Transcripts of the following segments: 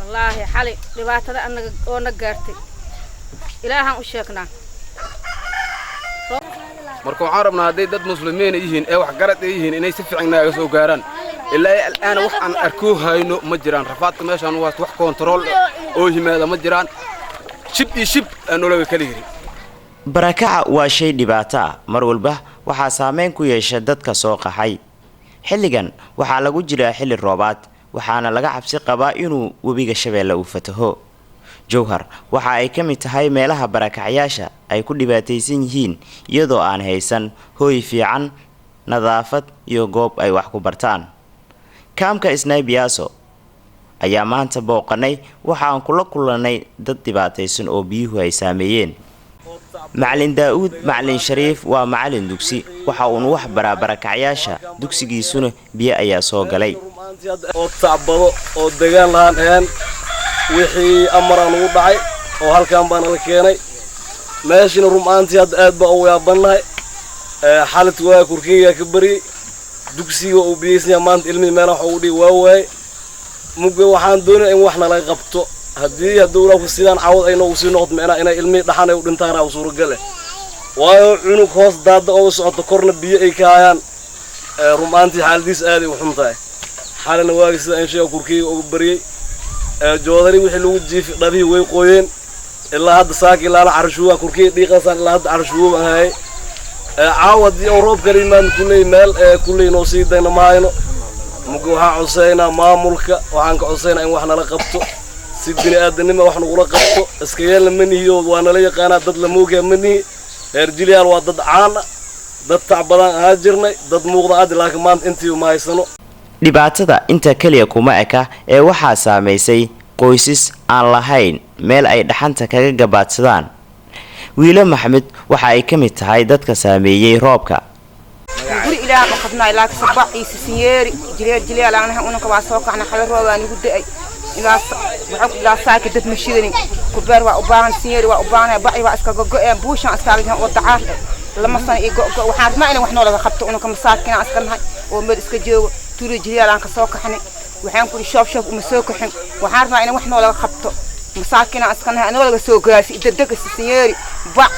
Wallaahi xali dhibaatada anaga oo na gaartay Ilaahaan u sheegnaa. Marka waxaan rabnaa hadday dad muslimiina yihiin ee waxgarad ay yihiin inay si fiican naaga soo gaaraan. Ilaa al'aana wax aan arkoo hayno ma jiraan. Rafaadka meeshaan u haysto wax koontarool oo yimaada ma jiraan. Shib iyo shib aan nologa kala yiri. Barakaca waa shay dhibaato ah, mar walba waxaa saameyn ku yeesha dadka soo qaxay. Xilligan waxaa lagu jiraa xilli roobaad, waxaana laga cabsi qabaa inuu webiga Shabeelle uu fataho. Jowhar waxa ay ka mid tahay meelaha barakacyaasha ay ku dhibaataysan yihiin, iyadoo aan haysan hooy fiican, nadaafad iyo goob ay wax ku bartaan. Kaamka Snaibiaso ayaa maanta booqanay, waxaan kula kulanay dad dhibaataysan oo biyuhu ay saameeyeen. Macalin Daa-uud Macalin Shariif waa macalin dugsi, waxa uuna wax baraa barakacyaasha, dugsigiisuna biyo ayaa soo galay. Oo tacbado oo degaan lahaan ahaan wixii amaraan ugu dhacay oo halkaan baana la keenay meeshina. Rumaantii hadda aad baa ugu yaabannahay. Xalit waa kurkeygaa ka baryey, dugsiga uu biyeysanya maanta ilmihii meelaha wax ugu dhigi waa waayey. Mugge waxaan doonaya in wax nalaga qabto. Haddii hadduu sidaan cawad ay noogu sii noqoto, micnaha inay ilmihii dhaxan ay u dhintaan aa suuragal eh, waayo cunug hoos daadda ooga socoto, korna biyo ay ka hayaan, rumaantii xaaladiis aaday u xun tahay. Xalina waagi sida in sheega kurkeyga uga baryey, joodari wixii lagu jiifi dhabihii way qooyeen. Ilaa hadda saaka ilaala carashuuga kurkeyga dhiiqasaan, ilaa hadda carashuuga baan hayay. Caawa haddii oo roob kala yimaadna kulley meel kulley noo sii dayna ma hayno. Muge waxaan codsaynaa maamulka, waxaan ka codsaynaa in wax nala qabto, si bini aadanima wax nagula qabto. Iska yeelna ma nihiyo, waa nala yaqaanaa, dad la moogyaa ma nihi. Reer Jilyaal waa dad caan ah, dad tacbadaan ahaa jirnay, dad muuqda addi, laakiin maanta intiiba ma haysano. Dhibaatada inta keliya kuma eka ee waxaa saamaysay qoysas aan lahayn meel ay dhaxanta kaga gabaadsadaan. Wiilo Maxamed waxa ay ka mid tahay dadka saameeyey roobka. Guri Ilaah ma qabnaa, laakiin sabac iyo sisinyeeri jileel jileel aanaha unanka waa soo kacna. Xala roobaa nagu da'ay, ilaa waxaan ilaa saaka dad ma shidanin. Kubeer waa u baahan, sinyeeri waa u baahan, baci waa iska gogo'een, buushaan iskaaga jiran oo dacaar 2 sano iyo go'go. Waxaan rabnaa in wax noolaga qabto. Unanka masaakiin iska nahay oo meel iska joogo tuulo jileel aan ka soo kaxnay. Waxaan kuri shoob shoob uma soo kaxin. Waxaan rabnaa in wax noolaga qabto, masaakiin iska nahay, anoo laga soo gaarsi degdega, sisinyeeri, bac,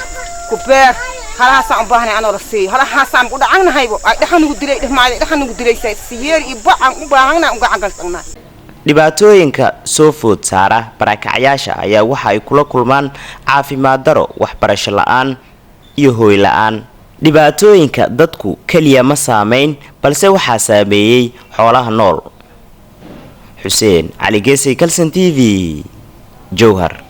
kubeer, halahaasaan u baahanay anoo la siiyo. Halahaasaan u dhacannahaybo ay dhaxan nugu dilay dhehmaay, dhaxan nugu dilaysa. Siyeeri iyo bac aan u baahannahay, u gacan galsannahay. Dhibaatooyinka soo food saara barakacyaasha ayaa waxa ay kula kulmaan caafimaad daro, waxbarasho la-aan iyo hooy la-aan. Dhibaatooyinka dadku keliya ma saameyn, balse waxaa saameeyey xoolaha nool. Xuseen Cali Geesay, Kalson TV, Jowhar.